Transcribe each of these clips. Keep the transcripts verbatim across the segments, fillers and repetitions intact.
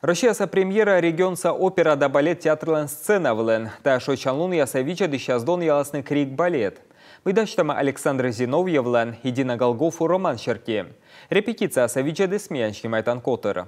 Россияса премьера регионса опера да балет театрлӧн сцена вылын. Тайӧ шойччан лунъясӧ видзӧдысьяс донъялісны «Крик» балет. Мый дасьтӧма Александр Зиновьевлӧн и Дина Голгофу роман серти. Репетициясӧ видзӧдіс миян снимайтан котыр.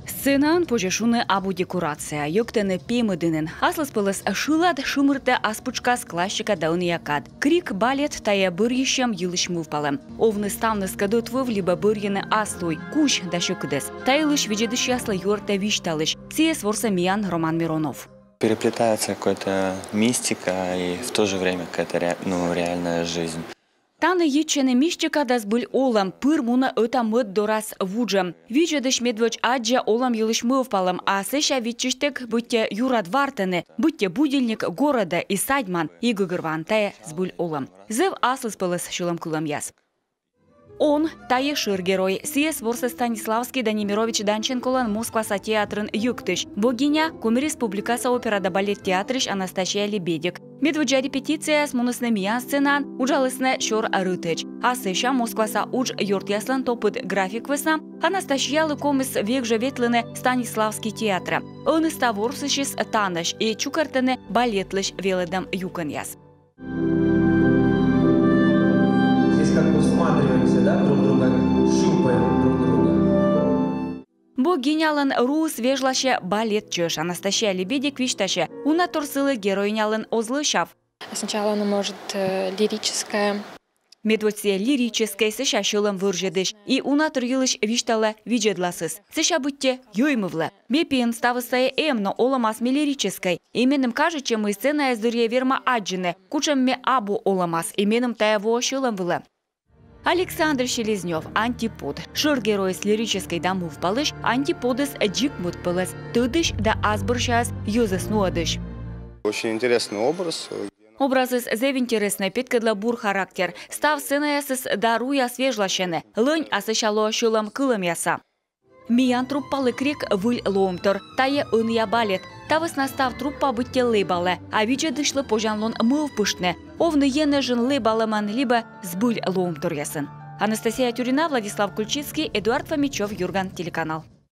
Сценаын, позьӧ шуны, абу декорация, йӧктӧны пемыдінын. Аслыспӧлӧс шылад шымыртӧ ас пытшкас классика да ӧнія кад. «Крик» балет — тайӧ бӧрйысьӧм йылысь мывпалӧм. Овны ставныскӧд ӧтвыв либӧ бӧрйыны ас туй, кузь да сьӧкыдӧс. Та йылысь видзӧдысьяслы юӧртӧ висьталысь. Сійӧс ворсӧ миян Роман Миронов. Переплетается какая-то мистика и в то же время какая-то ре-, ну, реальная жизнь. Тані йитчӧны мистика да збыль олӧм, пыр мунӧ ӧта-мӧд дорас вуджӧм. Видзӧдысь медводз аддзӧ олӧм йылысь мывпалӧм, а сэсся виччысьтӧг быттьӧ юрад вартӧны, быттьӧ будильник горӧдӧ и садьман, и гӧгӧрвоан: тайӧ збыль олӧм. Зэв аслыспӧлӧс сьӧлӧмкылӧмъяс. Он — тайӧ шӧр герой. Сійӧс ворсӧ Станиславский да Немирович Данченколӧн Москваса театрын йӧктысь. Богиня — Коми Республикаса опера да балет театрысь Анастасия Лебедик. Медводдза репетицияяс мунісны миян сценаын, уджалісны сёр рытӧдз. А сэсся Москваса удж ёртъяслӧн топыд график вӧсна Анастасиялы ковмис век жӧ ветлыны Станиславский театрӧ. Ӧні став ворсысьыс танӧсь и чукӧртӧны балетлысь велӧдӧм юкӧнъяс. Здесь как бы всматриваемся, да, друг друга, щупаем друг друга. Богинялӧн руыс вежласьӧ балет чӧж. Анастасия Лебедик висьтасьӧ: унатор сылы героинялӧн оз лӧсяв. Сначала она может, э, лирическая. Медводз сійӧ лирическӧй, сэсся сьӧлӧм вӧрзьӧдысь. И унатор йылысь висьталӧ видзӧдласыс. Сэсся быттьӧ йӧймывлӧ. Ме пиын ставыс сайӧ эм, но олӧмас ме лирическӧй. И меным кажитчӧ, мый сценаяс дырйи верма аддзыны, кутшӧм ме абу олӧмас, и меным тайӧ воӧ сьӧлӧм вылӧ. Александр Селезнёв — «Антипод». Шӧр геройыс лирическӧй да мывпалысь, антиподыс — дзик мӧдпӧлӧс, тӧдысь да ас бӧрсяыс йӧзӧс нуӧдысь. Очень интересный образ. Образыс зэв интереснӧй, петкӧдлӧ бур характер. Став сценаясыс да руяс вежласьӧны, лӧнь, а сэсся лоӧ сьӧлӧмкылӧмъяса. Миян труппалы «Крик» — выль лоӧмтор. Тайӧ ӧнія балет. Та вӧсна став труппа быттьӧ лэбалӧ, а видзӧдысьлы позянлун мӧвпыштны, овны енэжын, лэбалӧмӧн либӧ збыль лоӧмторъясын. Анастасия Тюрина, Владислав Кульчицкий, Эдуард Фомичёв, «Юрган» телеканал.